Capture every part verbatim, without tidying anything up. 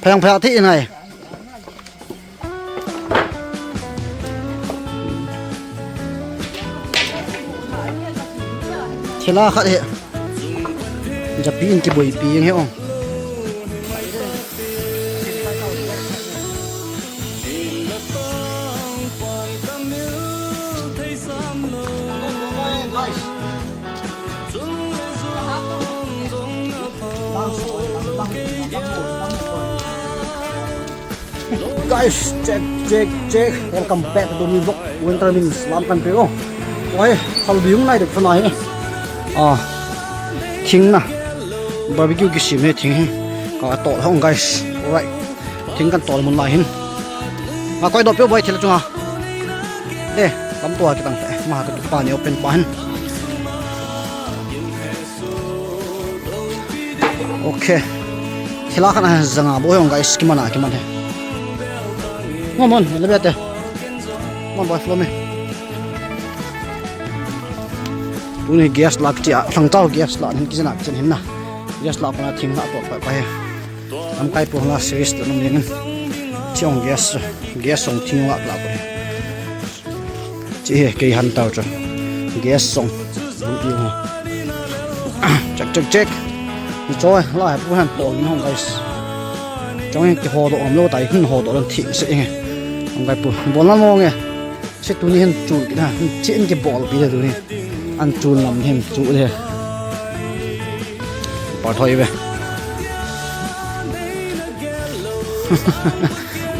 Phayang phayang thi in hai. Thila khat hi. Japi in kiboipi jeng hi ong. Guys, check, check, check. Welcome back to my vlog. Winter means lam kan pe o. Oi, kal biung nai dek fana hi. Ah, thing na. Barbecue kisim hi thing hi. Ka tol hong, guys. Alright. Thing kan tol mun lai hin. Nga koi do pe boi thil chunga. De, kam tua kitang pe. Ma ka tu pa ni open pa hin. Okay. Thila khat a janga bo hong guys, kiman a, kiman he. Mon, mon, le bete. Mon boy, follow me. Tuni gas la kiti a, thang tau gas la, hin kijana kichen hin na. Gas la kona thing la to pa pa he. Am kai po la series to nung ning. Chiong gas, gas song thing la la ko he. Chi he, kei han tau chu. Gas song. Check, check, check. Ni choi, la he pu han tol ni hong, guys. Chong he kiho do om lo tai, hin ho do lan thing se nge. Hong kai pu. Bol na mo nge. Se tuni hin chul kit ha. Chi in kibol pi le tuni. An chul nam hin chul he. Pa thoi ve.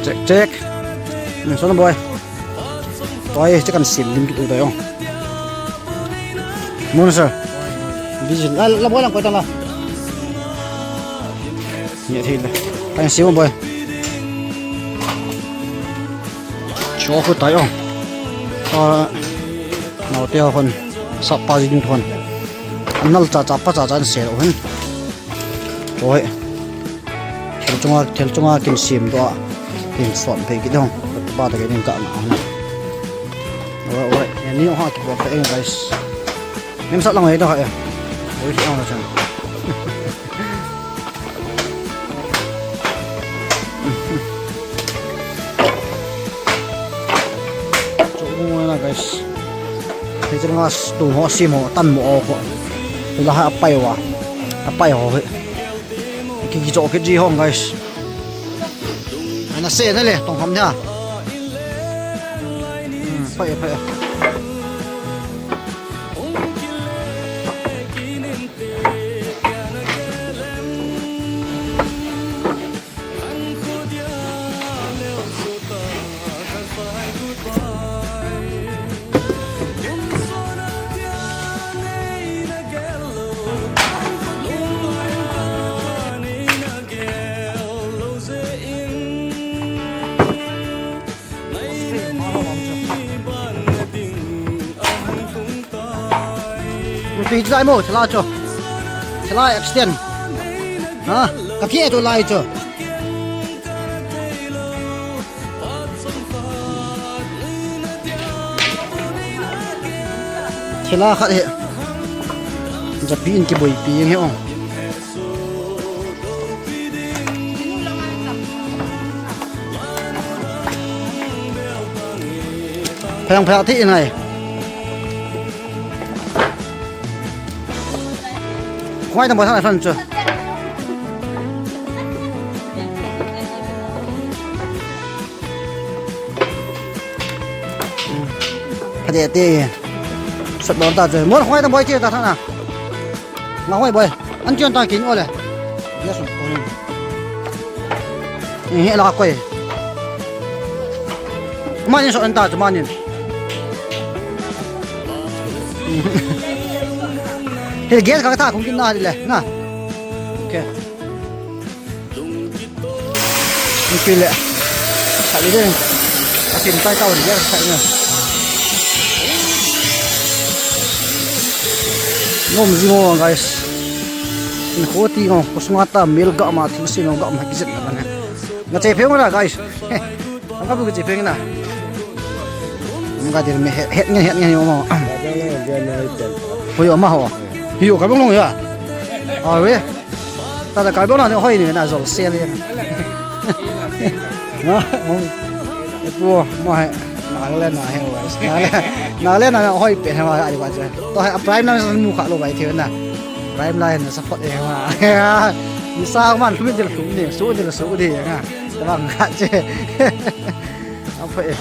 Check, check. Ni so na boy. Toi, che kan sim lim kit u tai ong. Mon sir. Busy. La, la boy lang koi ta la. Ni thei le. Kan sim boy. Cho khu tai ong. Ah, nau te hon. Sap pa jing hon. Nal cha cha pa cha cha se hon. Choi. Thil chunga, thil chunga kin sim doh a. Kin son phei kit dong. Ba ta ke ding ka na. Oi, oi. Ni ha ki bo ka eng guys. Nim sa lang ai da ha. Oi, ang na chan. Chunga na guys. Thil chunga tu ho sim ho tan mo ho. La ha pai wa. Apai ho he. Ki, ki cho ki ji hong, guys. Ana se na le, tong ham nia. Hmm, pai, pai. Rupi jai mo, thela cho. Thela extend. Ha? Ka phi to lai cho. Thela khat he. Japi in kiboipi jeng he ong. Phayang phayang thi in hai. Khoi tam boi thang lai thon chu. Phate te. Sat bol ta chu. Mon khoi tam boi che ta thang na. Nga hoi boi. An chian ta kin ole. Yes, of course. Ni he la koi. Manin so an ta chu manin. He gas ka tha khong kin na le na. Okay. Ni pi le. Sa le. Asin tai tau ni gas sa na. Nom ji mo guys. In kho ti ngo, ko sunga ta mel ga ma thil si ngo ga ma ki jet na ne. Nga che pheu na guys. Nga bu ki che pheu na. Nga dir me het, het nge, het nge mo. Ho yo ma ho. Hi yo ka bang long ya. A we. Tata Karbi Anglong na hoi ni na jol se le. Na, mo. E pu, mo hai. Nagaland na he wa. Nagaland, Nagaland na hoi pe he wa, ali wa je. To hai Prime na mu kha lo bai the na. Prime Line na support e wa. Ni sa man lu dil lu ni, su dil su di nga. Tabang kha che. Apa e?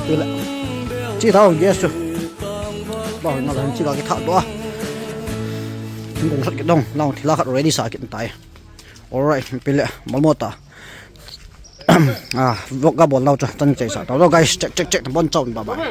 Tila. Chi tao ge su. Ba na chi la ki tha to. Dong sat ki dong, lang thila khat ready sa ki tai. Alright, pile, malmo ta. Ah, vlog ka bol nau cha, tan chai sa. Tao guys, check, check, check, bon chau, bye bye.